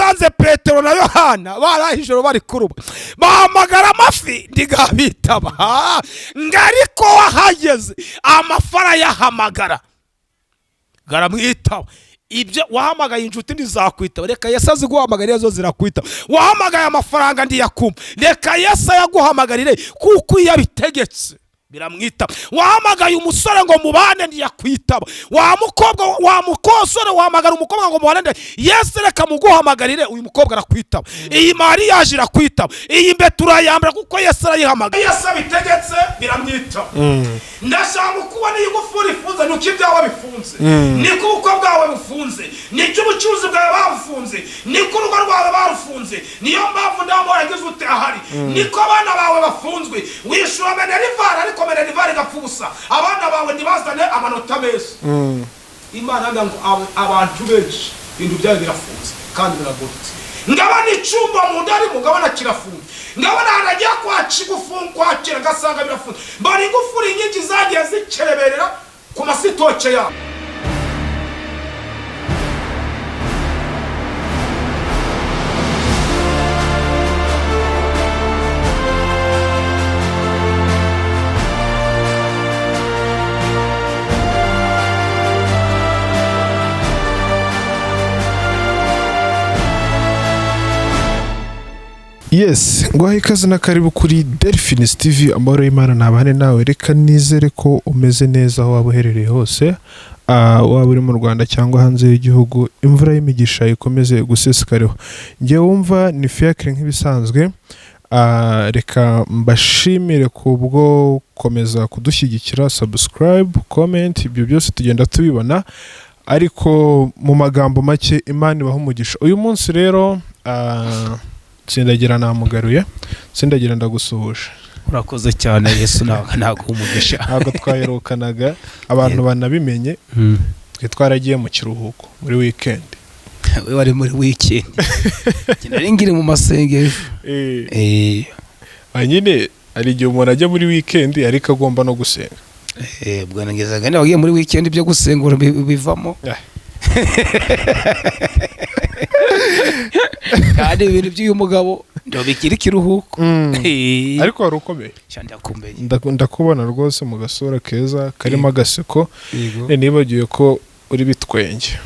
Yasanze Petero na Yohana baraye ijoro bari kuroba, bahamagara amafi ntigabitaba. Ngo ariko wahageze amafi arayahamagara garamwitaba. Ibyo wahamagaye inshuti ntizakwitaba, reka Yesu azi guhamagarira zo zirakwitaba. Wahamagaye amafaranga ntiyakumva, reka Yesu ayaguhamagarire kuko iyo abitegetse biramwitaba. Wahamagaye umusore ngo mubane ntiyakwitaba, wa mukobwa wa mukosore wahamagara umukobwa ngo mubane, Yesu reka muguhamagarire uyu mukobwa arakwitaba. Iyi mari yaje irakwitaba, iyi mbeta urayambara kuko Yesu arayihamagara. Yesu abitegetse biramwitaba. Ndashaka kubona iyi ngufuri ifunze, nuko ibyawe bifunze, niko ubukwe bwawe bufunze, niko ubucuruzi bwawe babufunze, niko urugo rwawe barufunze. Niyo mpamvu ndamubona yagize ute ahari, niko abana bawe bafunzwe. Wishyura minerval ariko minerval igapfa ubusa, abana bawe ntibazane amanota meza. Imana ngo abantu benshi ibintu byawe birafunze kandi biragoretse. Ngabona icyumba mu nda arimo, ngabona kirafunze, ngabona ahantu agiye kwakira ngasanga birafunze. Mbona ingufuri nyinshi zagiye zikereberera ku masitoke yabo. Yes, nguhaye ikaze na karibu kuri Delphines TV. Amahoro y'Imana ntabane nawe. Reka nizere ko umeze neza aho waba uherereye hose, waba uri mu Rwanda cyangwa hanze y'igihugu. Imvura y'imigisha ikomeze gusesekareho. Njye wumva ni Fiacre nk'ibisanzwe. Reka mbashimire kubwo gukomeza kudushyigikira, subscribe, comment, ibyo byose tugenda tubibona, ariko mu magambo make Imana ibaha umugisha. Uyu munsi rero Tsindagira namugaruye. Tsindagira, ndagusuhuje. Urakoze cyane, Yesu ntabwo umugisha. Ntabwo twaherukanaga, abantu banabimenye, twe twaragiye mu kiruhuko muri weekend. We wari muri weekend, nari ngiri mu masengesho. Nyine hari igihe umuntu ajya muri weekend ariko agomba no gusenga. Ubwo nagezaga niba wagiye muri weekend ibyo gusengura bivamo. Kandi ibintu by'uyu mugabo ntibikiri ikiruhuko. Ariko wari ukomeye. Ndakomeye. Ndakubona rwose mu gasura keza karimo agaseko. Nibagiwe ko uri bitwenge.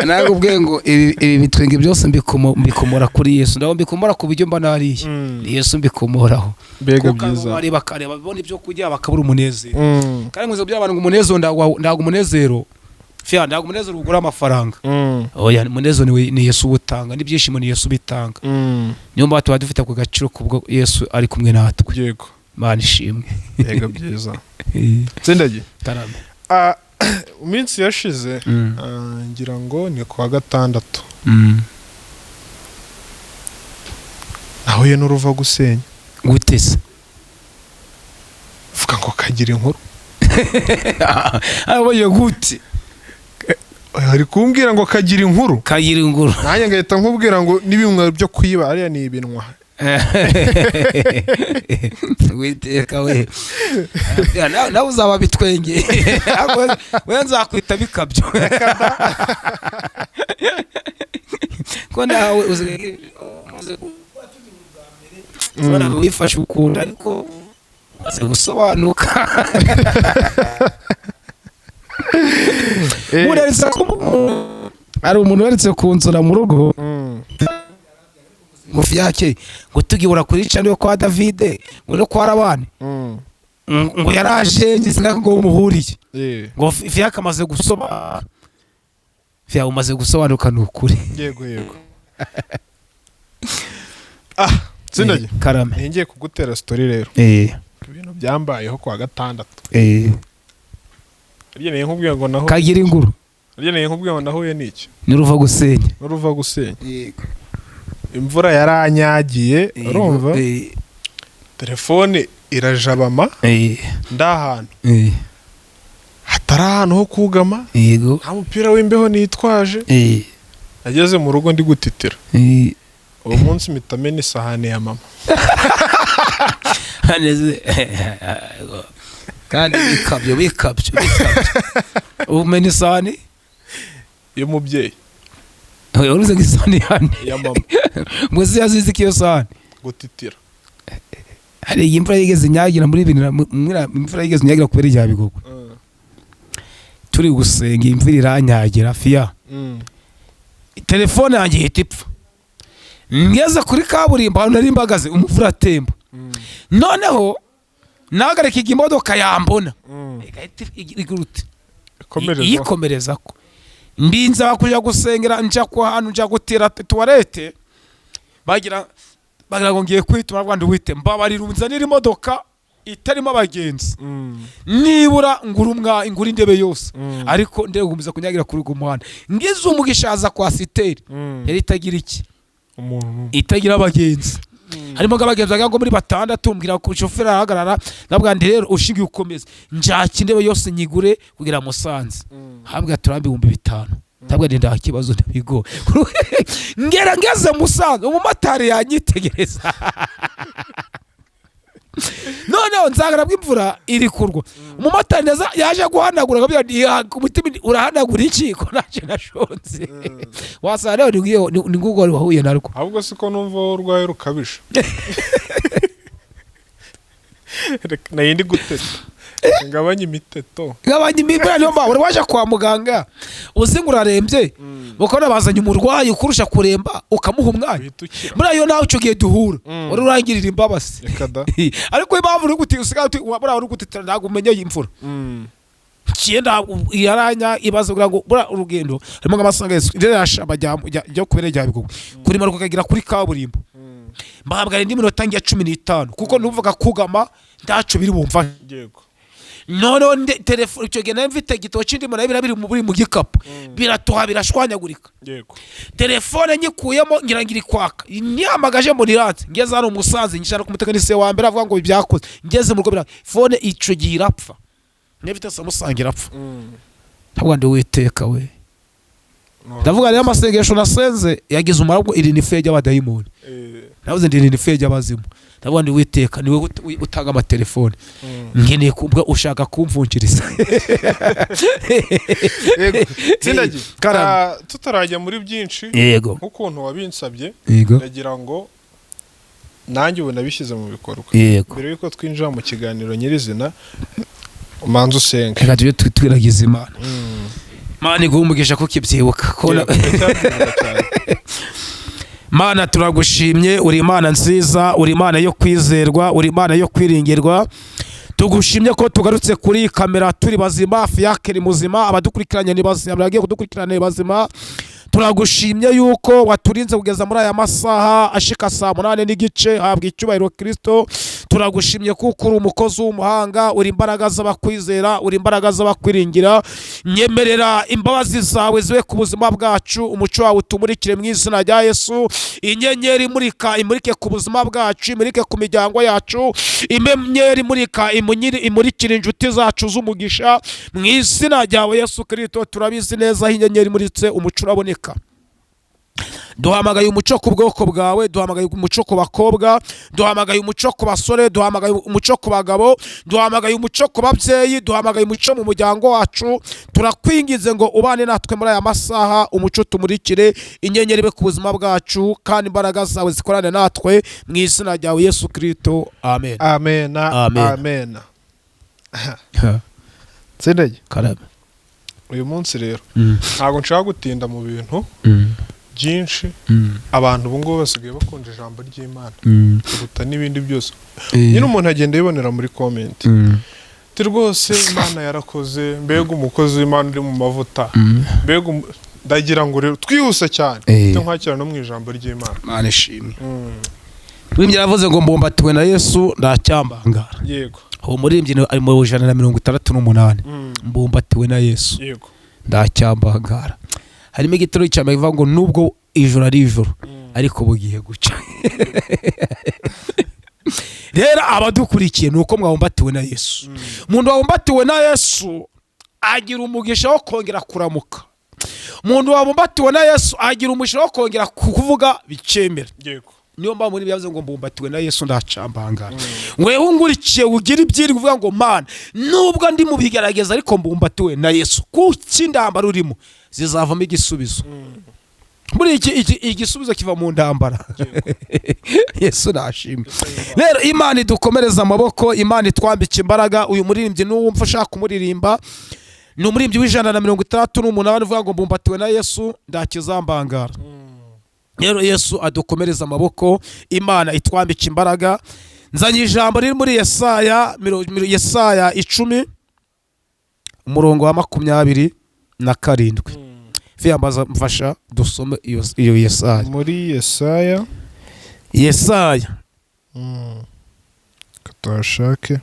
Nakubwiye ngo ibi bitwenge byose mbikomora kuri Yesu, ndabona mbikomora ku biryo mba nariye, ni Yesu mbikomoraho. Mbega byiza! Bari bakareba babona ibyo kurya bakabura umunezero. Kandi nkuze by'abantu ngo umunezero, ntabwo umunezero fia, ntabwo umunezero ugura amafaranga. Oya, umunezero ni Yesu uwutanga, n'ibyishimo ni Yesu ubitanga. Niyo mpamvu tuba dufite ako gaciro kubwo Yesu ari kumwe natwe. Yego. Imana ishimwe. Mbega byiza, Tsindagiye! Karame. Iminsi yashize, ngira ngo ni kuwa gatandatu, nahuye n'uruva gusenya. Gute se? Vuga ngo kagira inkuru. Abaye gute? Hari kumbwira ngo kagira inkuru. Kagira inkuru. Nanjye ngahita nkubwira ngo n'ibinwa byo kwiba ariya ni ibinwa. Witeka we, nawe uzaba bitwenge, we nzakwita bikabyo ko nawe wifashe ukuntu, ariko umaze gusobanuka. Hari umuntu weretse kunsura mu rugo ngo fyake ngo tugibura kuri cano yo kwa Davide ngo no kwa Rabani, ngo yaraje ngize ngo muhuriye, ngo fyake amaze gusobanuka. Fya, umaze gusobanuka ni ukuri. Yego yego. Tsindagiye. Karame. Ngiye kugutera story rero, ibintu byambayeho kuwa gatandatu. Harya nkubwiye ngo naho Kagira inguru. Harya nkubwiye ngo nahuye n'iki? N'uruva gusenya. N'uruva gusenya. Imvura yaranyagiye, urumva, telefone irajabama, ndi ahantu hatari ahantu ho kugama, nta mupira w'imbeho nitwaje. Nageze mu rugo ndi gutitira. Uwo munsi mpita mena isahani ya mama. Kandi bikabyo bikabyo bikabyo, umena isahani y'umubyeyi. Uruze ngo isahani yande? Ya mama. Ngo se yazize ko iyo sahani? Gutitira. Hari iyi imvura yigeze inyagira muri bibiri imvura yigeze inyagira kubera irya Bigogwe. Turi gusenga, imvura iranyagira fiya. Telefone yanjye ihita ipfa ngeze kuri kaburimbo ahantu nari mbagaze, umuvura atemba. Noneho nahagarika imodoka yambona igahita igira ute? Ikomereza. Iyikomereza ko ndinza kuja gusengera, nja ku hantu nja gutira toilette, bagira ngo ngiye kwituma, rwanda wite mbabarira unzanire imodoka itarimo abagenzi, nibura ngura umwa ingura intebe yose. Ariko ndegumiza kunyagira kuri uwo muhanda, ngize umugisha haza coaster. Yari itagira iki? Umuntu. Itagira abagenzi, harimo nk'abagenzi bagera ngo muri batandatu. Mbwira ko shoferi arahagarara, ndabwira nti: "Rero ushingiye ukomeze, njaka intebe yose nyigure kugira Musanze." Hambwira turambe 5000. Ndabwira nti: "Nta kibazo, ndabigo." Ngera ngeze Musanze, umumotari yanyitegereza. Noneho nzagara bw'imvura iri kurwa, umumotari neza yaje guhanagura, akabwira nti: "Ya, ku mutima urahanagura iki ko naje nashonze?" Wasanga rero ni nguwo wari wahuye narwo. Ahubwo siko numva wowe urwaye rukabije. Reka nayindi guteta. Reka ngabanye imiteto. Gabanya imibura. Niyo mpamvu wari waje kwa muganga uzi ngo urarembye, bakabona bazanye umurwayi ukurusha kuremba, ukamuha umwanya. Uhita ukira. Muri ayo nawe icyo gihe duhura wari urangirira imbabazi. Reka da. Ariko impamvu uri guti usigaye buriya uri gutitira, ntabwo umenya iyi mvura. Cyenda yaranya ibaze kugira ngo buriya urugendo harimo nk'amasaha rero yashamba ryo kubera rya Bigogwe kurimanuka ukagera kuri kaburimbo, mbahabwa indi minota ngiya 15 kuko nuvuga kugama ntaco biri bumva. Noneho telefone icyo gihe nari mfite igitabo cy'indimo nayo biri biri mu gikapu, biratoha, birashwanyagurika. Telefone nyikuyemo ngira ngo iri kwaka, nihamagaje mbona iranze. Ngeze hano Musanze ngishaka ku mutekinisiye wa mbere, avuga ngo byakoze. Ngeze mu rugo phone icyo gihe irapfa, niba ifite Samsung irapfa. Ntabwo ndi Uwiteka we. Ndavuga rero amasengesho nasenze yagize umumaro, iri ni ifu ry'abadayimoni. Navuze ndi ni ifu ry'abazimu. Ndavuga ndi Uwiteka niwe utanga amatelefone. Nkeneye kumbwa ushaka kumvunjiriza. Yego. Tsindagiye. Karame. Tutarajya muri byinshi, nk'ukuntu wabinsabye, ndagira ngo nanjye ubu nabishyize mu bikorwa. Mbere y'uko twinjira mu kiganiro nyirizina, umanza usenge. Reka tujye twiragiza Imana. Mana iguhe umugisha kuko ibyibuka. Yego, ndacyabyibuka cyane. Mana, turagushimye, uri Imana nziza, uri Imana yo kwizerwa, uri Imana yo kwiringirwa. Tugushimye ko tugarutse kuri iyi kamera turi bazima, Fiacre ni muzima, abadukurikiranye ni bazima, abagiye kudukurikirana ni bazima. Turagushimye yuko waturinze kugeza muri aya masaha ashika saa 8:30. Habwa icyubahiro Kristo. Turagushimye kuko uri umukozi w'umuhanga, uri imbaraga z'abakwizera, uri imbaraga z'abakwiringira. Nyemerera imbabazi zawe zibe ku buzima bwacu, umuco wawe utumurikire mu izina rya Yesu. Inyenyeri imurika imurike ku buzima bwacu, imurike ku miryango yacu. Inyenyeri imurika imurikire inshuti zacu z'umugisha mu izina ryawe Yesu Kristo. Turabizi neza, aho inyenyeri imuritse umuco uraboneka. Duhamagaye umuco ku bwoko bwawe, duhamagaye umuco ku bakobwa, duhamagaye umuco ku basore, duhamagaye umuco ku bagabo, duhamagaye umuco ku babyeyi, duhamagaye umuco mu muryango wacu. Turakwinginze ngo ubane natwe muri aya masaha, umuco tumurikire, inyenyeri ibe ku buzima bwacu, kandi imbaraga zawe zikorane natwe mu izina ryawe Yesu Kristo, amen. Amena. Amen. Amena. Tsindege. Karame. Uyu munsi rero ntabwo nshaka gutinda mu bintu byinshi. Abantu ubu ngubu basigaye bakunda ijambo ry'Imana kuruta n'ibindi byose. Nyine umuntu agenda yibonera muri comment ati: "Rwose Imana yarakoze, mbega umukozi w'Imana uri mu mavuta, mbega Ndagira ngo rero twihuse cyane, nkwakira no mu ijambo ry'Imana. Imana ishimwe. Umuririmbyi yaravuze ngo: "Mbumbatiwe na Yesu, ntacyambangara." Uwo muririmbyi ari mu 168. Mbumbatiwe na Yesu, ndacyambangara. Harimo igitero cya mbere kivuga ngo: "Nubwo ijoro ari ijoro, ariko bugiye guca." Rero abadukurikiye, ni uko mwabumbatiwe na Yesu. Umuntu wabumbatiwe na Yesu agira umugisha wo kongera kuramuka. Umuntu wabumbatiwe na Yesu agira umugisha wo kongera kuvuga bikemera. Niyo mpamvu muri byavuze ngo: "Mbumbatiwe na Yesu, ndacambangara." Wewe ungurikiye ugira ibyiri uvuga ngo: "Mana, nubwo ndi mu bigerageza, ariko mbumbatiwe na Yesu." Kuki indambara urimo zizavamo igisubizo. Muri iki igisubizo kiva mu ntambara. Yesu nashimwe. Rero Imana idukomereza amaboko, Imana itwambika imbaraga. Uyu muririmbyi n'uwumva ushaka kumuririmba, ni umuririmbyi w'168, uvuga ngo mbumbatiwe na Yesu ndakizambangara. Rero Yesu adukomereza amaboko, Imana itwambika imbaraga. Nzanye ijambo riri muri Yesaya Yesaya 10, umurongo wa 27. Fiyambaza, mfasha dusome iyo Yesaya. Muri Yesaya. Yesaya. Katashake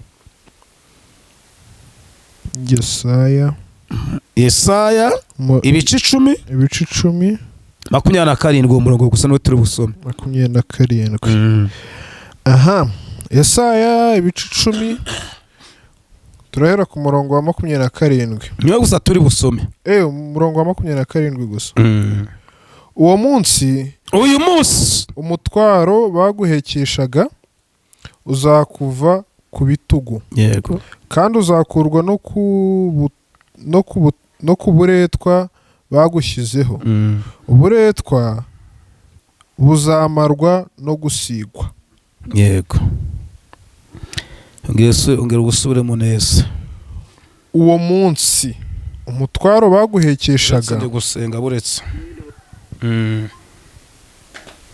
Yesaya. Yesaya ibice 10. Ibice 10. 27, uwo murongo gusa niwo turi busome. 27. Aha, Yesaya ibice 10, turahera ku murongo wa 27. Niwe gusa turi busome. Umurongo wa 27 gusa. Uwo munsi, uyu munsi, umutwaro baguhekeshaga uzakuva ku bitugu, kandi uzakurwa no ku buretwa bagushyizeho. Uburetwa buzamarwa no gusigwa. Yego, ongera ugusubiremo neza. Uwo munsi umutwaro baguhekeshaga. Ndi gusenga, buretse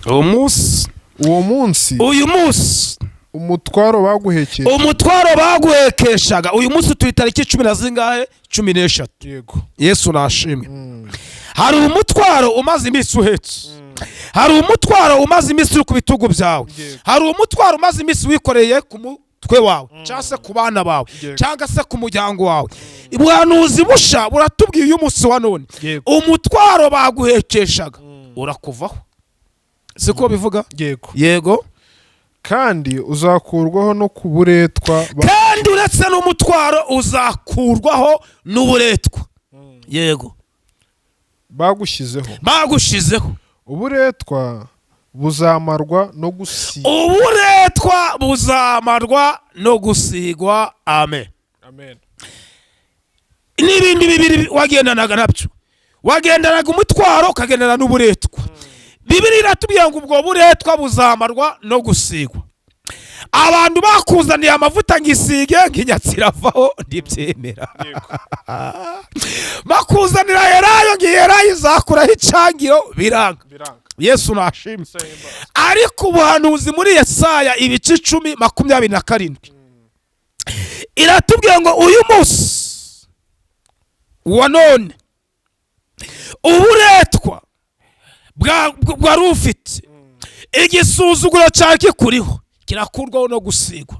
uwo munsi. Uwo munsi, uyu munsi, umutwaro baguhekeshaga. Umutwaro baguhekeshaga. Uyu munsi turi tariki 10 na zingahe? 13. Yesu nashimwe. Hari umutwaro umaze iminsi uhetse, hari umutwaro umaze iminsi uri ku bitugu byawe, hari umutwaro umaze iminsi wikoreye ku mutwe wawe, cyangwa se ku bana bawe, cyangwa se ku muryango wawe. Ubuhanuzi busha buratubwiye uyu munsi wa none, umutwaro baguhekeshaga urakuvaho, siko bivuga? Yego. Yego. Kandi uzakurwaho no ku buretwa Kandi uretse n'umutwaro, uzakurwaho n'uburetwa. Yego. Bagushyizeho. Bagushizeho. Uburetwa buzamarwa no gusigwa. Uburetwa buzamarwa no gusigwa. Amen. Amen. N'ibindi bibiri wagendanaga nabyo, wagendanaga umutwaro, ukagendana n'uburetwa. Bibiri iratubwira ngo ubwo buretwa buzamarwa no gusigwa. Abantu bakuzaniye amavuta ngo isige, nk'inyatsi iravaho, ntibyemera. Bakuzanira elayo ngo iyi elayo izakuraho icangiro, biranga. Biranga. Yesu nashimwe. Ariko ubuhanuzi muri Yesaya ibice 10 27 iratubwira ngo uyu munsi wa none uburetwa bwari ufite, igisuzuguro cyawe kikuriho, kirakurwaho no gusigwa.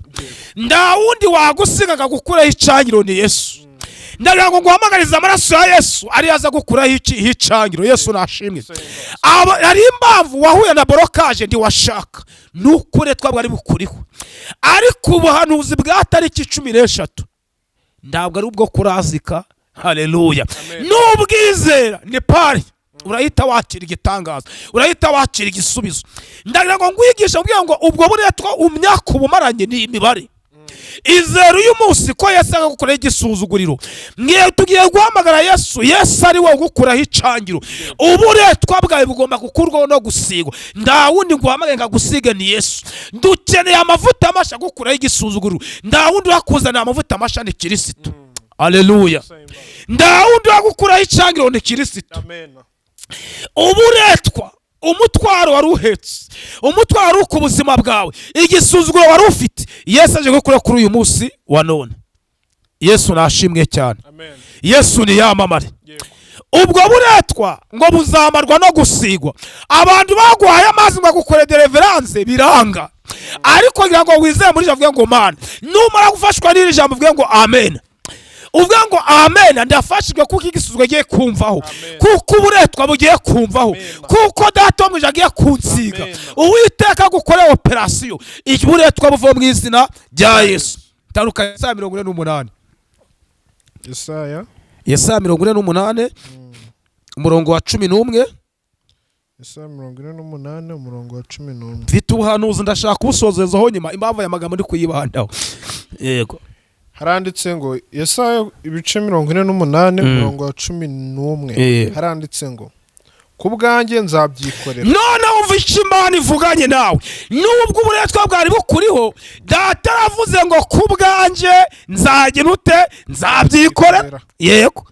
Nta wundi wagusigaga gukuraho icangiro, ni Yesu. Ndagira ngo nguhamagarize amaraso ya Yesu ariyo aza gukuraho icangiro. Yesu nashimwe. Hari impamvu wahuye na blocage, ntiwashaka, ni uburetwa bwari bukuriho. Ariko ubuhanuzi bwa tariki 13 ntabwo ari ubwo kurazika. Haleluya! N'ubwizera ni pari, urahita wakira igitangaza, urahita wakira igisubizo. Ndagira ngo ngwigishe kugira ngo ubwo buretwa umyaka ubumaranye ni imibare. Izera uyu munsi ko Yesu agukuraho igisuzuguriro. Mwe tugiye guhamagara Yesu, Yesu ari we ugukuraho icangiro. Uburetwa bwawe bugomba gukurwaho no gusigwa. Nta wundi nguhamagaye ngo agusige, ni Yesu. Dukeneye amavuta masha agukuraho igisuzuguriro. Nta wundi urakuzanira amavuta masha, ni Kirisito. Aleluya! Nta wundi uragukuraho icangiro, ni Kirisito. Amen. Uburetwa, umutwaro wari uhetse, umutwaro wari ku buzima bwawe, igisuzuguro wari ufite, Yesu aje gukura kuri uyu munsi wa none. Yesu nashimwe cyane. Amen. Yesu niyamamare. Yego. Ubwo buretwa ngo buzamarwa no gusigwa. Abantu baguhaye amazi ngo agukore délivrance, biranga. Ariko ngira ngo wizere muri ijambo, uvuge ngo Mana, numara gufashwa n'iri jambo uvuge ngo amen, uvuge ngo amen, ndafashijwe kuko igisuzuguro agiye kumvaho, Amen. kuko uburetwa bugiye kumvaho, Amen. kuko Data wo mu ijuru agiye kunsiga. Amen. Uwiteka gukore operasiyo, uburetwa buva mu izina rya Yesu. Tandukanye Yesaya 48. Yesaya. Yesaya 48, umurongo wa 11. Yesaya 48, umurongo wa 11. Mfite ubuhanuzi, ndashaka kubusozezaho nyuma. Impamvu aya magambo ndi kuyibandaho, yego. Haranditse ngo, Yesaya ibice 48, umurongo wa 11, haranditse ngo: Ku bwanjye nzabyikorera. None wumva icyo Imana ivuganye nawe. Nubwo uburetwa bwari bukuriho, Data aravuze ngo: "Ku bwanjye nzagira ute? Nzabyikorera." Yego.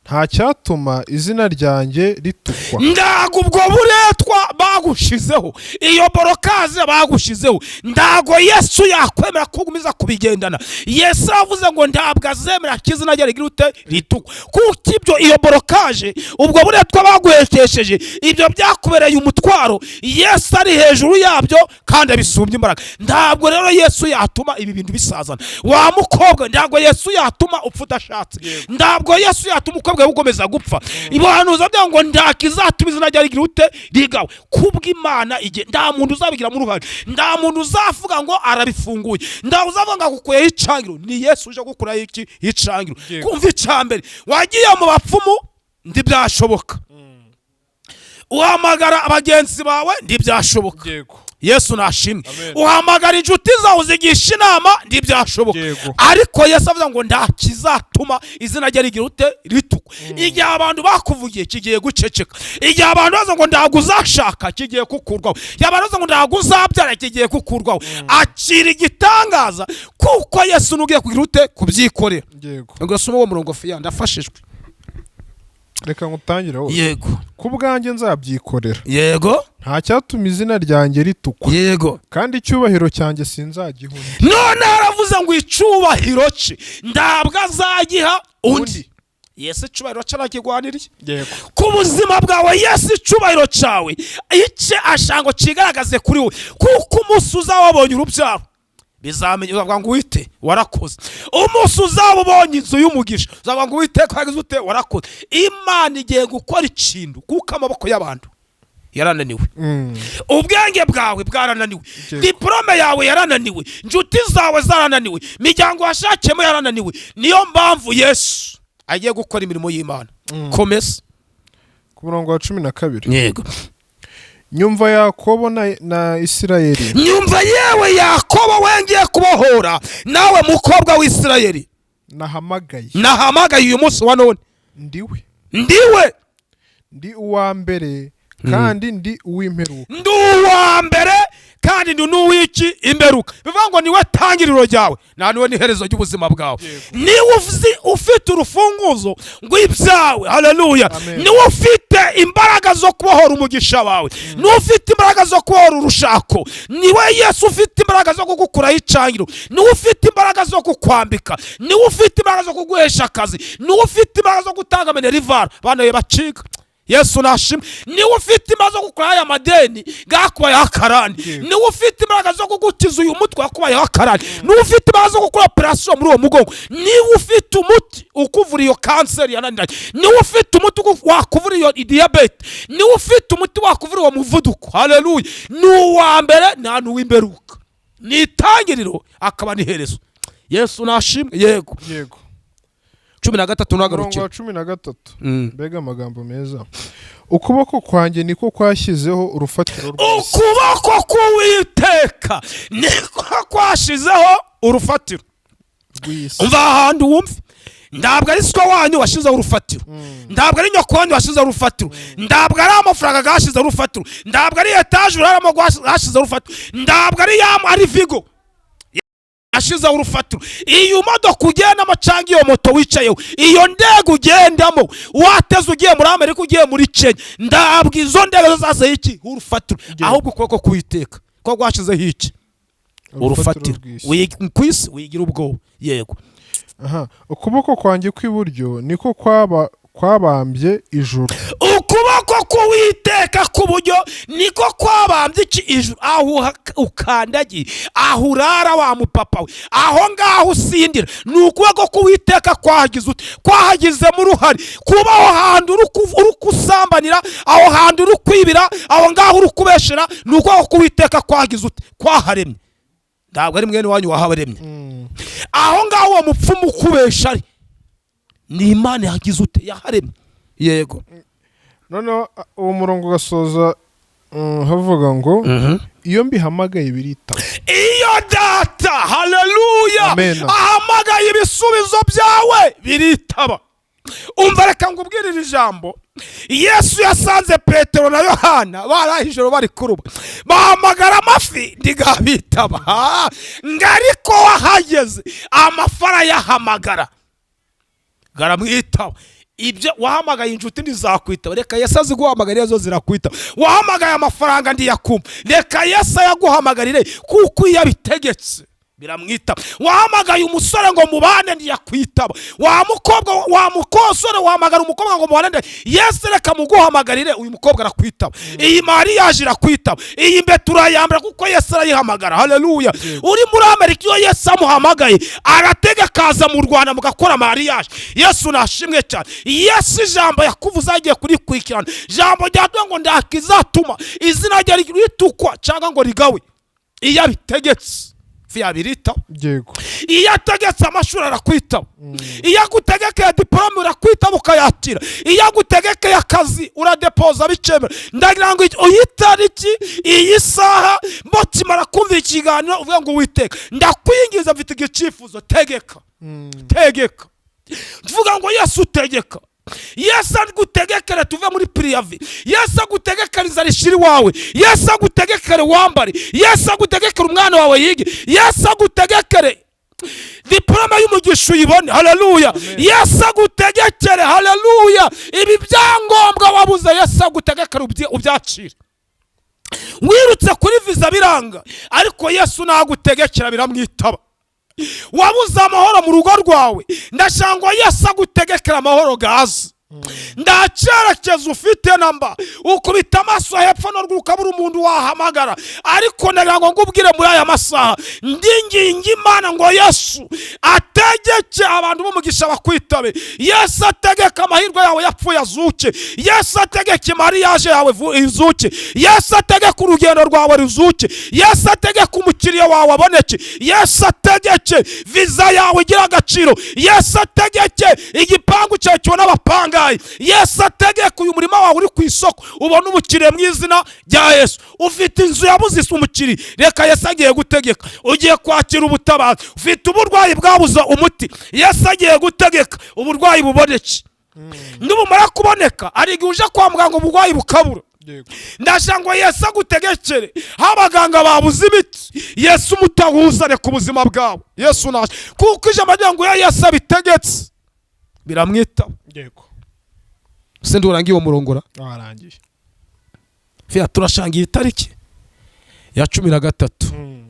Nta cyatuma izina ryanjye ritukwa. Ndago ubwo buretwa bagushizeho, iyo blocage bagushizeho, ndago Yesu yakwemera kugumiza kubigendana. Yesu aravuze ngo ntabwo azemera ko izina rye rigira ute? Ritukwa. Kuko ibyo, iyo blocage, ubwo buretwa baguhekesheje, ibyo byakubereye umutwaro, Yesu ari hejuru yabyo kandi abisumbye imbaraga. Ntabwo rero Yesu yatuma ibi bintu bisazana. Wa mukobwa, ntabwo Yesu yatuma upfa udashatse. Ntabwo Yesu yatuma umukobwa we ukomeza gupfa. Ibihanuza byago ngo nta kizatuma izina rye rigira ute? Rigawe. Kubw'Imana igihe nta muntu uzabigiramo uruhare, nta muntu uzavuga ngo arabifunguye, nta uzavuga ngo agukuyeho icangiro. Ni Yesu uje gukuraho iki? Icangiro. Kumva, icambere, wagiye mu bapfumu ntibyashoboka, uhamagara abagenzi bawe ntibyashoboka. Yesu nashimwe. Amen. Uhamagara inshuti zawe uzigisha inama, ntibyashoboka. Ariko Yesu avuga ngo nta kizatuma izina rye rigira ute? Ritukwa. Igihe abantu bakuvugiye kigiye guceceka. Igihe abantu baza ngo ntabwo uzashaka, kigiye kukurwaho. Igihe abantu baza ngo ntabwo uzabyara, kigiye kukurwaho. Akira igitangaza, kuko Yesu nugiye kugira ute? Kubyikorera. Ngo soma uwo murongo fiya, ndafashijwe. Reka ngutangire wose. Yego. Ku bwanjye nzabyikorera. Nta cyatuma izina ryanjye ritukwa. Kandi icyubahiro cyanjye sinzagiha undi. None aravuze ngo icyubahiro cye ntabwo azagiha undi. Undi. Yesu icyubahiro cye arakigwaniriye. Ku buzima bwawe, Yesu icyubahiro cyawe icye ashaka ngo kigaragaze kuri wowe, kuko umunsi uzaba wabonye urubyaro bizamenya, uzavuga ngo: "Wite warakoze." Umunsi uzaba ubonye inzu y'umugisha, uzavuga ngo: "Wite wagize ute? Warakoze." Imana igiye gukora ikintu, kuko amaboko y'abantu yarananiwe. Ubwenge bwawe bwarananiwe. Diporome yawe yarananiwe, inshuti zawe zarananiwe, imiryango washakiyemo yarananiwe. Niyo mpamvu Yesu agiye gukora imirimo y'Imana. Komeza. Ku murongo wa 12. Yego. Nyumva Yakobo na Isirayeli. Nyumva yewe Yakobo, wengeye kubohora, nawe mukobwa w'Isirayeli. Nahamagaye. Nahamagaye uyu munsi wa none. Ndiwe. Ndiwe. Ndi uwa mbere kandi ndi uw'imperuka. Ndi uwa mbere kandi ndi n'uw'iki? Imperuka. Bivuga ngo niwe tangiriro ryawe, nta niwe n'iherezo ry'ubuzima bwawe. Niwe uzi ufite urufunguzo ngo ibyawe. Haleluya. Amen. Niwe ufite imbaraga zo kubohora umugisha wawe, niwe ufite imbaraga zo kubohora urushako, niwe Yesu ufite imbaraga zo kugukuraho icangiro, niwe ufite imbaraga zo kukwambika, niwe ufite imbaraga zo kuguhesha akazi, niwe ufite imbaraga zo gutanga minerval bana be bacika. Yesu nashimwe. Niwe ufite imbaraga zo gukuraho aya madeni gakubayeho akarande. Niwe ufite imbaraga zo kugukiza uyu mutwe wakubayeho akarande. Niwe ufite imbaraga zo gukora operasiyo muri uwo mugongo. Niwe ufite umuti ukuvura iyo kanseri yananiranye. Niwe ufite umuti wakuvura iyo diyabete. Niwe ufite umuti wakuvura uwo muvuduko. Haleluya. Ni uwa mbere, nta n'uw'imperuka, ni itangiriro akaba n'iherezo. Yesu nashimwe. Yego. 13. Umurongo Ntagarukira. wa 13. Mbega amagambo meza! Ukuboko kwanjye niko kwashyizeho urufatiro rw'isi. Ukuboko k'Uwiteka niko kwashizeho urufatiro Rw'isi. Umva ahantu wumve: ntabwo ari siko wanyu washyizeho urufatiro, ntabwo ari nyoko wanyu washyizeho urufatiro, ntabwo ari amafaranga yashyizeho urufatiro, ntabwo ari etaje uraramo yashyizeho urufatiro, ntabwo ari yamu ari vigo yashyizeho urufatiro. Iyo modoka ugendamo cyangwa iyo moto wicayeho, iyo ndege ugendamo wateze ugiye muri Amerika, ugiye muri Kenya, ntabwo izo ndege zo zaseho iki? Urufatiro. Ahubwo ukuboko k'Uwiteka ko rwashyizeho iki? Urufatiro rw'isi. Ku isi. Wigira ubwoba. Yego. Aha, ukuboko kwanjye kw'iburyo niko kwabambye ijuru. Ukuboko k'Uwiteka k'uburyo niko kwabambye iki? Ijuru. Aho ukandagiye, aho urara wa mupapa we, aho ngaho usindira, ni ukuboko k'Uwiteka kwahagize ute? Kwahagizemo uruhare. Kuba aho hantu uri kusambanira, aho hantu uri kwibira, aho ngaho uri kubeshera, ni ukuboko k'Uwiteka kwahagize ute? Kwaharemye. Ntabwo ari mwene wanyu wahabaremye. Aho ngaho uwo mupfumu ukubesha ari, ni Imana yagize ute? Yaharemye. Yego. Noneho uwo murongo ugasoza havuga ngo: "Iyo mbihamagaye biritaba." Iyo Data, haleluya, Amen. ahamagaye, ibisubizo byawe biritaba. Umva, reka ngubwire iri jambo. Yesu yasanze Petero na Yohana baraye ijoro bari kuroba, bahamagara amafi ntigabitaba. Ngo ariko wahageze amafi arayahamagara, garamwitaba. Ibyo wahamagaye inshuti ntizakwitaba, reka Yesu aziguhamagarire, zo zirakwitaba. Wahamagaye amafaranga ntiyakumva, reka Yesu ayaguhamagarire, kuko iyo abitegetse biramwitaba. Wahamagaye umusore ngo mubane ntiyakwitaba, wa mukobwa wa mukosore, wahamagara umukobwa ngo mubane Yesu reka muguhamagarire, uyu mukobwa arakwitaba, iyi mariage irakwitaba, iyi mbeta urayambara kuko Yesu arayihamagara. Haleluya! Uri muri Amerika, iyo Yesu amuhamagaye aratega akaza mu Rwanda mugakora mariage. Yesu nashimwe cyane. Yesu ijambo yakuvuze agiye kurikurikirana, ijambo ryavuga ngo ndakizatuma izina rye ritukwa cyangwa ngo rigawe. Iyo abitegetse yabirita. Iyo ategetse amashuri arakwitaba, iyo agutegekeye diporome urakwitaba ukayakira, iyo agutegekeye akazi uradepoza bikemera. Ndagira ngo iyi tariki, iyi saha, mukimara kumva ikiganiro uvuga ngo: "Uwiteka, ndakwingiza, mfite igicyifuzo, tegeka, tegeka." Tuvuga ngo: "Yesu, utegeka." Yesu agutegekere tuve muri préavis, Yesu agutegekere inzara ishira iwawe, Yesu agutegekere wambare, Yesu agutegekere umwana wawe yige, Yesu agutegekere diporome y'umugisha uyibone. Haleluya! Yesu agutegekere, haleluya, ibi byangombwa wabuze, Yesu agutegekere ubyakire. Wirutse kuri viza biranga, ariko Yesu nagutegekera biramwitaba. Wabuze amahoro mu rugo rwawe, ndashaka ngo Yesu agutegekere amahoro gaze. Nta cyerekezo ufite namba, ukubita amaso hepfo no ruguru ukabura umuntu wahamagara, ariko ndagira ngo ngubwire muri aya masaha, ndinginga Imana ngo Yesu ategeke abantu b'umugisha bakwitabe, Yesu ategeke amahirwe yawe yapfuye azuke, Yesu ategeke mariage yawe izuke, Yesu ategeke urugendo rwawe ruzuke, Yesu ategeke umukiriya wawe aboneke, Yesu ategeke viza yawe igira agaciro, Yesu ategeke igipangu cyawe kibona abapangayi, Yesu ategeke uyu murima wawe uri ku isoko ubone umukiriya mu izina rya Yesu. Ufite inzu yabuze umukiriya, reka Yesu agiye gutegeka, ugiye kwakira ubutabazi. Ufite uburwayi bwabuze umuti, Yesu agiye gutegeka uburwayi buboneke. Nibumara kuboneka, hari igihe uje kwa muganga uburwayi bukabura. Ndashaka ngo Yesu agutegekere aho abaganga babuze imiti, Yesu umuti awuzane ku buzima bwawe. Yesu naje kuko ijambo rivuga ngo iyo Yesu abitegetse biramwitaba. Se ndurangiye uwo murongora? Warangiye. Fiya, turashangira itariki ya 13.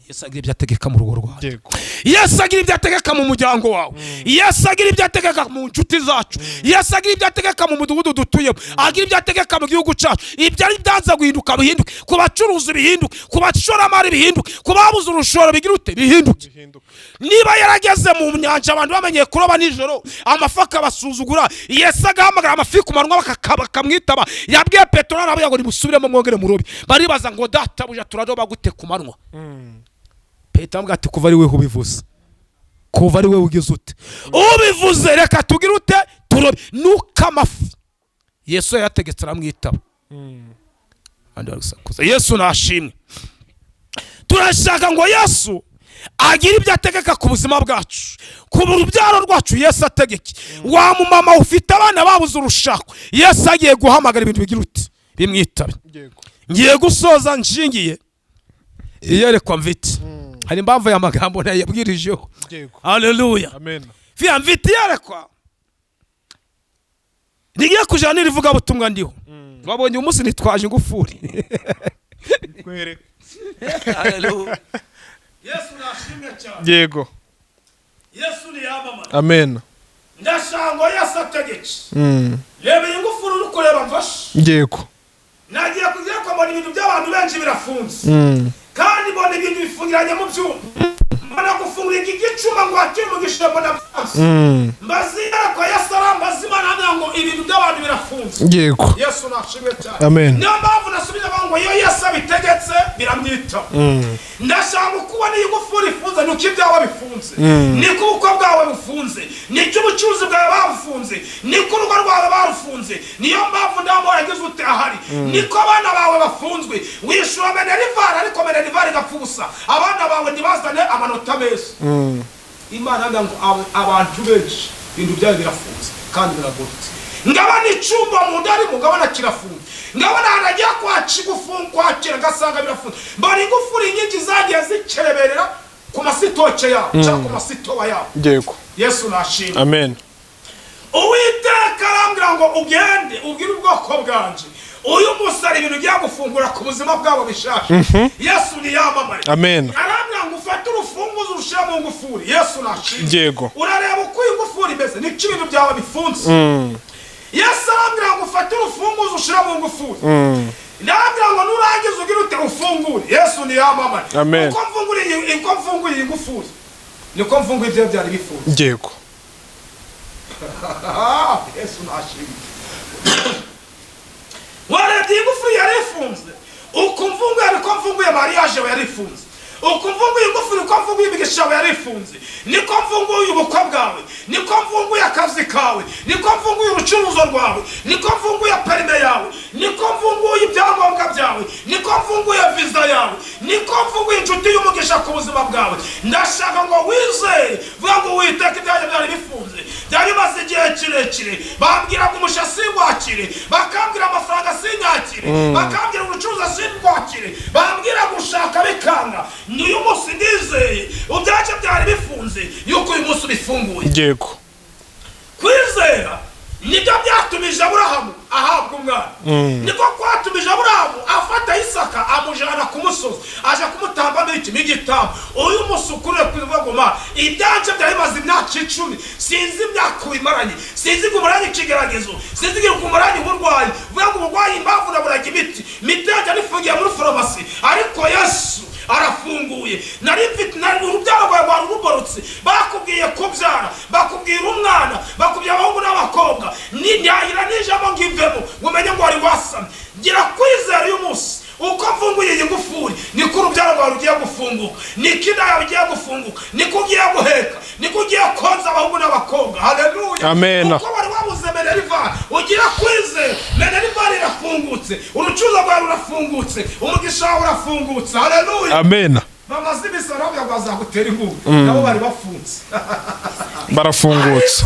Yesu agira ibyo ategeka mu rugo rwawe. Yesu agira ibyo ategeka mu muryango wawe, Yesu agira ibyo ategeka mu nshuti zacu, Yesu agira ibyo ategeka mu mudugudu dutuyemo, agira ibyo ategeka mu gihugu cyacu. Ibyo ari byanze guhinduka bihinduke, ku bacuruzi bihinduke, ku bashoramari bihinduke, ku babuze urushoro bigira ute? Bihinduke. Bihinduka. Niba yarageze mu nyanja abantu bamenyeye kuroba nijoro, amafi akabasuzugura, Yesu agahamagara amafi ku manywa bakamwitaba. Yabwiye Petero aravuga ngo: "Nimusubiremo mwongere murobe." Baribaza ngo: "Databuja, turaroba gute ku manywa?" Petero aramubwira ati: "Kuva ari we ubivuze, kuva ari we ugize ute ubivuze, reka tugire ute? Turobe." Nuko amafi Yesu yayategetse aramwitaba. Abandi bari gusakuza. Yesu nashimwe. Turashaka ngo Yesu agire ibyo ategeka ku buzima bwacu, ku rubyaro rwacu. Yesu ategeke. Wa mumama ufite abana babuze urushako, Yesu agiye guhamagara ibintu bigira uti bimwitabe. Ngiye gusoza nshingiye iyerekwa mfite. Hari impamvu aya magambo nayabwirijeho. Haleluya! Amen. Fiya, mfite iyerekwa rigiye kujana n'irivugabutumwa ndiho. Wabonye umunsi nitwaje ingufuri. Kwereka. Haleluya! Yesu nashimwe cyane. Yesu niyamamara. Amen. Ndashaka ngo Yesu ategeke. Reba iyi ngufuri uri kureba mfashe. Nagiye kugira ko mbona ibintu by'abantu benshi birafunze, kandi mbona ibintu bifungiranye mu byuma, mbona gufungura iki gicuma ngo wakire umugisha, mbona byanze. Mbazi yerekwa Yesu arambaza, Imana ambwira ngo ibintu by'abantu birafunze. Yesu nashimwe cyane. Amen. Niyo mpamvu nasubije avuga ngo iyo Yesu abitegetse biramwita. Ndashaka kubona iyi ngufuri ifunze, nuko ibyawe bifunze, niko ubukwe bwawe bufunze, niko ubucuruzi bwawe babufunze, niko urugo rwawe barufunze. Niyo mpamvu ndambo yagize ute ahari, niko abana bawe bafunzwe. Wishyura minerval ariko minerval igapfa ubusa, abana bawe ntibazane amanota meza. Imana yambwira ngo abantu benshi ibintu byabo birafunze. Kandi biragororotse. Ngabona icyumba mu nda arimo, ngabona kirafunze, ngabona ahantu agiye kwakira ngasanga birafunze. Mbona ingufuri nyinshi zagiye zikereberera ku masitoke yabo cyangwa ku masitowa yabo. Yesu nashimwe. Amen. Uwiteka arambwira ngo ugende ubwire ubwoko bwanje, uyu munsi hari ibintu ugiye gufungura ku buzima bwabo bishasha. Yesu niyamamare. Amen. Arambwira ngo ufate urufunguzo urushyire mu ngufuri. Yesu nashimwe. Urareba uko iyi ngufuri imeze, niko ibintu byawe bifunze. Yesu arambwira ngo ufate urufunguzo ushyire mu ngufuri. Ndabwira ngo nurangiza ugire ute? Ufungure. Yesu niyamamare. Amen. Uko mfunguriye iyi ngufuri, niko mfunguye ibyo byari bifunze. Yesu nashimwe. Warebye iyi ngufuri yari ifunze, uko mfunguye niko mfunguye mariage yawe yari ifunze. Uko mfunguye ingufuri, uko mfunguye imigisha yawe yari ifunze, niko mfunguye ubukwe bwawe, niko mfunguye akazi kawe, niko mfunguye urucuruzo rwawe, niko mfunguye permis yawe, niko mfunguye ibyangombwa byawe, niko mfunguye viza yawe, niko mfunguye inshuti y'umugisha ku buzima bwawe. Ndashaka ngo wizere, vuga ngo: "Uwiteka, ibyanjye byari bifunze, byari bimaze igihe kirekire. Bambwira ngo umusha singwakire, bakambwira amafaranga sinyakire, bakambwira ubucuruzi singwakire, bambwira gushaka bikanga. N'uyu munsi ndizeye ibyanjye byari bifunze yuko uyu munsi ubifunguye." Kwizera nibyo byatumije Aburahamu ahabwa umwana, niko kwatumije Aburahamu afata Isaka amujyana ku musozi, aja kumutambamo iki? Igitambo. Uyu munsi ukurire kuvuga ngo: "Ma, ibyanjye byari bimaze imyaka 10." Sinzi imyaka ubimaranye, sinzi ngo umaranye ikigeragezo, sinzi ngo umaranye uburwayi. Vuga ngo uburwayi impamvu naburaga imiti, imiti yanjye nifungiye muri farumasi, ariko Yesu arafunguye. Nari mfite, nari urubyaro rwawe rwari ruborotse. Bakubwiye kubyara, bakubwira umwana, bakubwira abahungu n'abakobwa, ntihahira n'ijambo ngo ivemo ngo umenye ngo wari wasamye. Gira kwizera, uyu munsi uko mfunguye iyi ngufuri, niko urubyaro rwawe rugiye gufunguka, niko inda yawe igiye gufunguka, niko ugiye guheka, niko ugiye konza abahungu n'abakobwa. Haleluya. Amen. Uko wari wabuze minerval, ugira kwizera, minerval irafungutse, urucuruzo rwawe rurafungutse, umugisha wawe urafungutse. Haleluya. Amen. Bamaze iminsi baravuga ngo bazagutera inkunga, nabo bari bafunze. Barafungutse.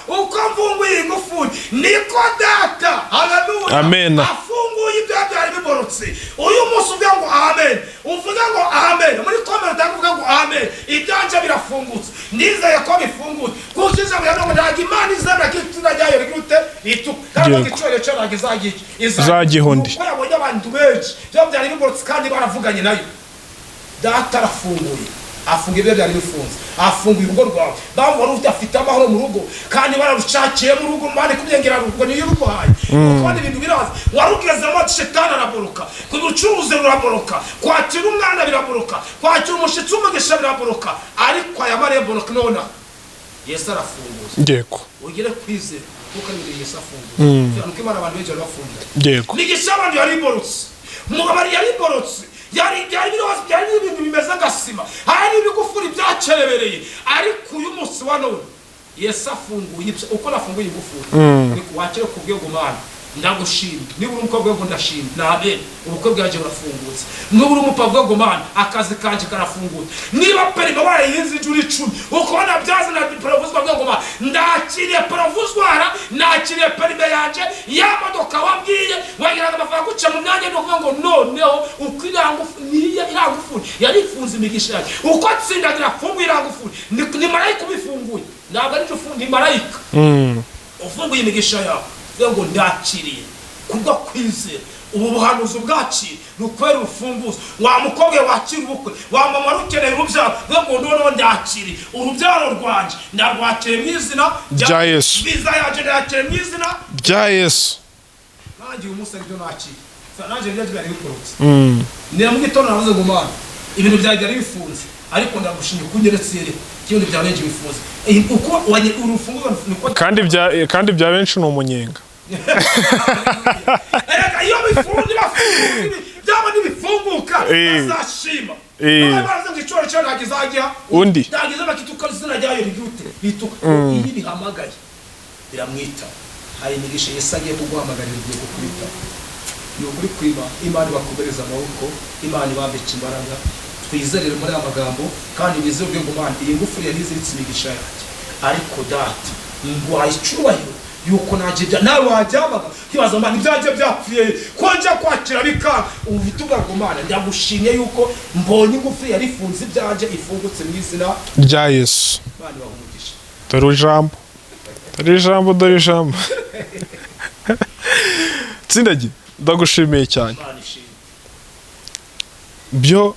Ariko uko mfunguye iyi ngufuri, niko data, haleluya, Amen. afunguye ibyo byari biborotse. Uyu munsi uvuga ngo amen, uvuga ngo amen muri comment, uvuga ngo amen. Ibyanjye birafungutse, nizeye ko bifungutse, kuko ijambo ryavuga ngo ntabwo Imana izemera ko izina ryayo rigute rituka, kandi igiciro cyo ntabwo izagica. Izagiha undi. Kuko yabonye abantu benshi ibyo byari biborotse kandi baravuganye nayo. Data arafunguye, afunga ibyo byari bifunze, afunguye urugo rwawe. Bamwe wari udafite amahoro mu rugo kandi bararushakiye mu rugo, mani kubyengera urugo niyo uruguhaye, ukabona ibintu biraza, warugezemo shetani araboroka, ku bucuruzi ruraboroka, kwakira umwana biraboroka, kwakira umushyitsi w'umugisha biraboroka, ariko aya marembo nonaha Yesu arafunguye. Ugire kwizera kuko ari ibintu Yesu afunguye, nuko Imana abantu benshi bari bafunguye. Nigisha abantu yari iborotse, umugabo yari iborotse, yari byari biriho, byari ibintu bimeze nka sima, hari ibigufuri byakerebereye, ariko uyu munsi wa none Yesu afunguye ibyo. Uko nafunguye ingufuri, niko wakire ku bwego. Mana, ndagushima. Niba uri umukobwa, ngo ndashima nabe ubukwe bwanjye burafungutse. Niba uri umupapa, ngo Mana, akazi kanjye karafungutse. Niba permis warayihinze inshuro 10 ukabona byazana provisoire, ngo Mana, ndakiriye provisoire, nakiriye permis yanjye ya modoka wambwiye, wagira ngo amafaranga guca mu myanya. Ni ukuvuga ngo noneho uko niyo irangufuri yari ifunze imigisha yanjye, uko tsindagira afunguye irangufuri, ni marayika ubifunguye, ntabwo ari ufunguye, ni marayika ufunguye imigisha yawe. Uvuga ngo ndakiriye kubwo kwizera ubu buhanuzi bwakira, ni ukubera urufunguzo. Wa mukobwa wakira ubukwe, wa mama wari ukeneye urubyaro, uvuga ngo noneho ndakiriye urubyaro rwanjye, ndarwakiriye mu izina Rya Yesu. Viza yanjye ndayakiriye mu izina Rya Yesu. Nanjye uyu munsi aribyo nakiriye, nanjye nibyo byari bikorotse. Ni mu gitondo navuze ngo: "Mana, ibintu byanjye byari bifunze, ariko ndagushimye ko unyeretse yereka ibintu byawe benshi bifunze." Uko urufunguzo niko Kandi bya benshi ni umunyenga. Erega iyo bifunze, bafunguye byaba nibifunguka, bazashima. Baravuze ngo icoro cyo ntabwo izajya Undi. ntabwo izaba kituka izina ryayo rigute bituka. Iyo bihamagaye biramwita. Hari imigisha Yesu agiye kuguhamagarira, igiye kukwita. Ni ukuri kwima Imana ibakomereza amaboko, Imana ibambika imbaraga. Twizerere muri aya magambo kandi wizere ubwe ngo: "Mana, iyi ngufuri yari iziritse imigisha yanjye, ariko data ngwaye icyubahiro." Yuko nanjye nawe wajyamaga nkibaza Mana, ibyanjye byapfuye ko njya kwakira bikanga. Ubu uvuga ngo: "Mana, ndagushimye yuko mbonye ingufu yari ifunze ibyanjye ifungutse mu izina rya Yesu." Imana ibaha umugisha. Dore ijambo, dore ijambo, dore ijambo. Tsindagira, ndagushimiye cyane. Imana ishimwe. Byo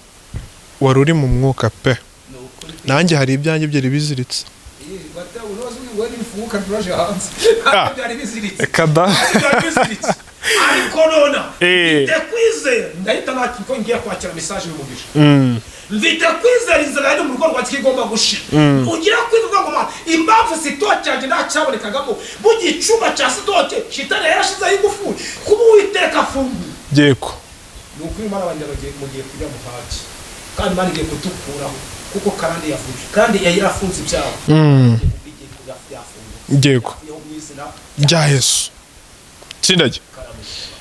wari uri mu mwuka pe. Ni ukuri. Nanjye hari ibyanjye byari biziritse. Nibifunguka turaje hanze. Ah. Byari biziritse. Reka da. Byari biziritse, ariko nona mfite kwizera, ndahita ko ngiye kwakira message y'umugisha. Mfite kwizera, inzira yari mu rugo rwanjye igomba gushira. Ugira kwizera ngo: "Mana, impamvu stock yanjye ntacyabonekagamo mu gicuba cya stock, shitani yarashizeho ingufuri, kuba Uwiteka afunguye." Ni ukuri, Imana, abanjye bagiye, mugiye kujya mu haki, kandi Imana igiye kudukuraho, kuko karande yavuye, kandi yari yarafunze ibyago. Igiye yafungutse. Yavuyeho mu izina rya Yesu. Tsindagira. Karamushima.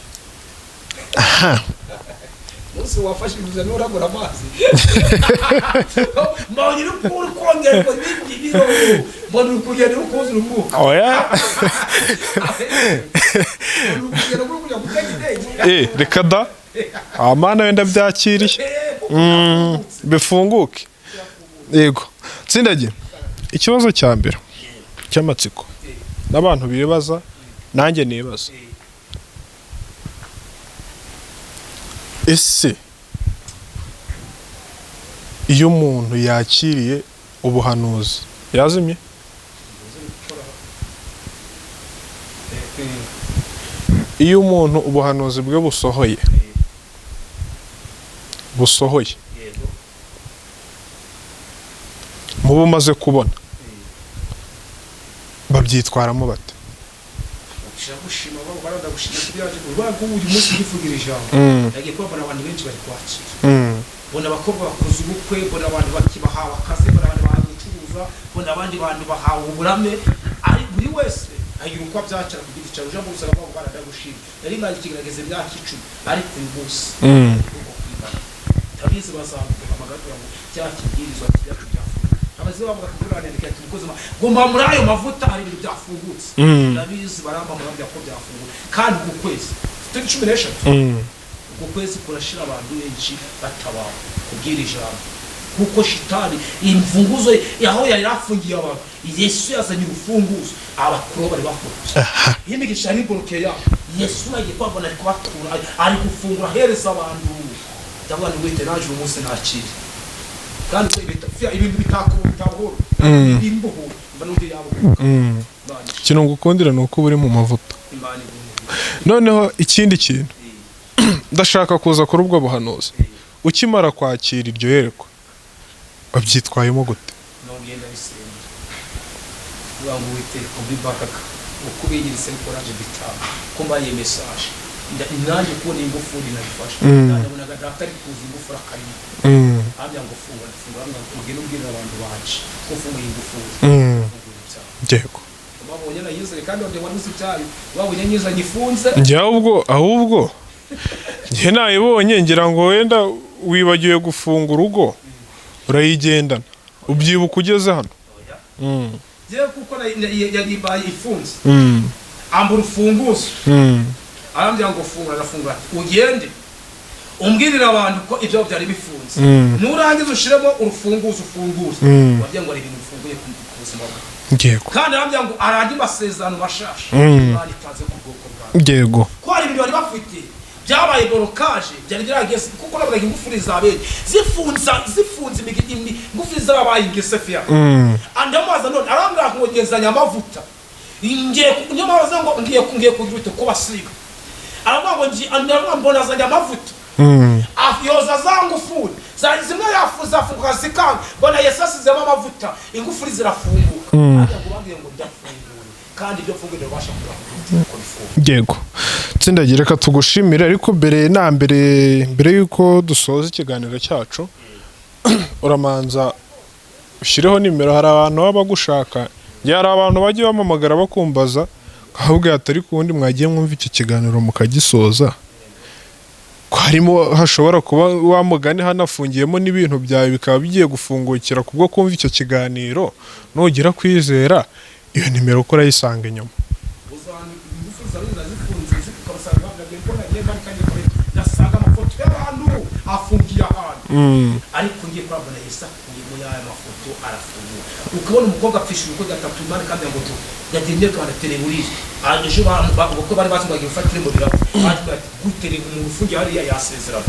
Munsi wafashe inguzanyo uragura amazi, mbonye uri kongerwa ibindi biro, mbona uri kugenda uri kuzura umwuka. Oya. Mbona uri kugenda uri kujya gutega indege. Reka da, amana wenda byakiriye. Bifunguke. Yego, Tsindagira, ikibazo cya mbere cy'amatsiko n'abantu bibaza, nanjye nibaza: ese iyo umuntu yakiriye ubuhanuzi yazimye, iyo umuntu ubuhanuzi bwe busohoye, mubo umaze kubona babyitwaramo bate? Ndagushima, ndagushima kubyaje urwego ko uyu munsi ngivugira ijambo, yagiye kubabona abantu benshi bari kwakira. Mbona abakobwa bakoze ubukwe, mbona abantu bakibahawe akazi, mbona abantu bahawe gucuruza, mbona abandi bantu bahawe uburame, ari buri wese agira uko abyakira ku giti cyawe. Ujya gusaba ngo: "Bana, ndagushima, nari maze ikigerageza imyaka 10, ariko uyu munsi ukuboko kw'Imana." Ndabizi bazamuhamagara kugira ngo cya kibwirizwa cyacu byafungutse. Abazi bavuga kugira barandika ati: "Umukozi guma muri ayo mavuta, hari ibintu byafungutse." Ndabizi barampamagara ko byafungutse, kandi uku kwezi turi 13, uku kwezi kurashira abantu benshi batabawe kubwira ijambo, kuko shitani imfunguzo aho yari afungiye abantu, Yesu yazanye urufunguzo, abakuru bari bafunze imigisha yari iboroke yabo, Yesu agiye kubabona, ari kubatura, ari gufungura, ahereza abantu. Ndavuga nti: "Wite naje uyu munsi nakire." Kandi ibintu bitabuhoro bimbuhura, mba n'undi yabuhuka. Imana Ikintu ngukundira ni uko uba uri mu mavuta. Imana iguhe. Noneho ikindi kintu ndashaka kuza kuri ubwo buhanuzi: ukimara kwakira iryo yerekwa wabyitwayemo gute? Nongeye ndabisengera, kuvuga ngo: "Uwiteka, umpe imbaraga uko ubigirise courage bitanga ko mbaye message." Nanjye kubona ingufuri nabifashe. Nabonaga data ari kuza, ingufuri akarimo, ambwira ngo: "Fungura." Ndafungura. Ambwira ngo: "Ugende ubwirira abantu banje ko ufunguye ingufuri, ufunguye ibyaha." Babonye nayizeye, kandi wabye wari uzi ibyayo, babonye nyizanye ifunze. Njye ahubwo njye nayibonye ngira ngo wenda wibagiwe gufunga urugo urayigendana, ubyibuka ugeze hano. Oya. Yewe, kuko yari ibaye ifunze, ambura urufunguzo, arambwira ngo: "Fungura." Arafungura ati: "Ugende umbwirire abantu ko ibyo byari bifunze, nurangiza ushiremo urufunguzo ufunguze." Wagira ngo hari ibintu bifunguye ku buzima bwawe. Kandi arambwira ngo arandi masezerano mashasha Imana itanze ku bwoko bwawe, ko hari ibintu bari bafite byabaye blocage, byari byarageze, kuko nabonaga ingufuri za bene zifunze ingufuri zarabaye ingese fiya. Andamubaza none, arambwira ngo ngezanya amavuta, ngiye niyo mpamvu avuze ngo ngiye kugira ute kubasiga. Aravuga ngo ndavuga mbona azanye amavuta, yoza za ngufuri zimwe zafunguka zikanga, mbona Yesu asizemo amavuta, ingufuri zirafunguka. Ariko ngo bambwiye ngo ndafunguye, kandi ibyo mfunguye ndabasha kuba bifunga. Yego, Tsindagira, reka tugushimire, ariko mbere na mbere, mbere y'uko dusoza ikiganiro cyacu, uramanza ushyireho nimero. Hari abantu baba bagushaka. Njye hari abantu bajya bampamagara bakumbaza, nkababwira ati: "Ariko ubundi mwagiye mwumva iki kiganiro mukagisoza, ko harimo hashobora kuba wa mugani hanafungiyemo n'ibintu byawe bikaba bigiye gufungukira kubwo kumva icyo kiganiro." Nugira kwizera, iyo nimero uko urayisanga inyuma. Ndasanga amafoto y'abantu afungiye ahantu, ariko ngiye kurabona Yesu akuyemo y'aya mafoto, arafungura. Ukabona umukobwa apfishije ubukwe gatatu, Imana kandi ngo tu yagiye imyaka banatereye buriya ejo ubukwe bari bazi ngo bagiye gufata irembo birapfa, ariko ati guterega umuntu ufungiye hariya yasezerana.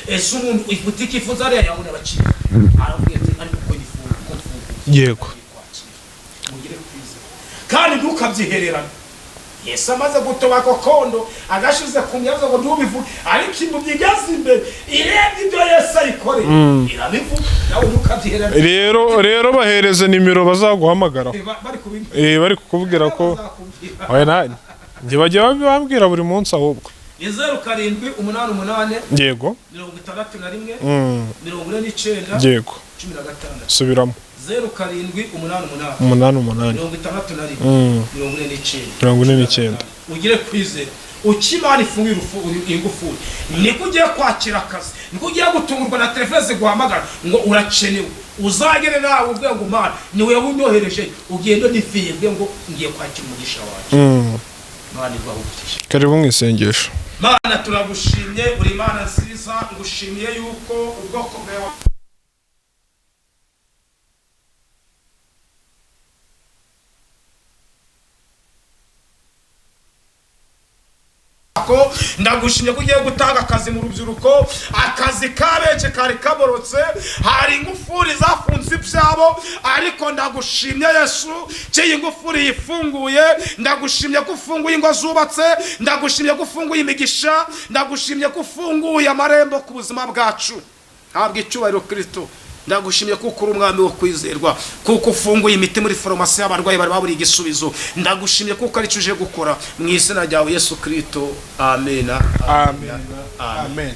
Ese umuntu ibutike ifunze hariya yabona abakiriya? Aravuga ati ariko uko ngifunga, uko mfunguye, kwakira mugire kwizera kandi ntukabyihererane. Yesu amaze gutoba ako kondo agashize ku myazo ngo ntubivuge, ariko impumyi igeze imbere irebye ibyo Yesu ayikoreye irabivuga. Nawe ntukabyihererane. Rero bahereze nimero bazaguhamagaraho. Bari kubimbwira. Bari kukubwira ko Bazakubwira. Oya, njye bajya bambwira buri munsi ahubwo. Ni 0788 61 49 16. Subiramo. 0788 88. 61 49. 49. Ugire kwizera. Ukimana ifunguye ingufuri, niko ugiye kwakira akazi, niko ugiye gutungurwa na telefone ziguhamagara ngo urakenewe. Uzagere nawe uvuge ngo Mana, ni wewe unyohereje. Ugende nifiye, uvuge ngo ngiye kwakira umugisha wanjye. Mana iguhe umugisha. Karibu mu isengesho. Mana, turagushimye, uri Mana nziza. Ngushimiye yuko ubwoko bwawe ko ndagushimye ko ugiye gutanga akazi mu rubyiruko. Akazi ka benshi kari kaborotse, hari ingufuri zafunze ibyabo, ariko ndagushimye Yesu ko iyi ngufuri yifunguye. Ndagushimye ko ufunguye ingo zubatse, ndagushimye ko ufunguye imigisha, ndagushimye ko ufunguye amarembo ku buzima bwacu. Ntabwo icyubahiro Kirisito. Ndagushimye kuko uri umwami wo kwizerwa, kuko ufunguye imiti muri farumasi y'abarwayi bari baburiye igisubizo. Ndagushimye kuko aricyo uje gukora, mu izina ryawe Yesu Kirisito, amena. Amen, amen.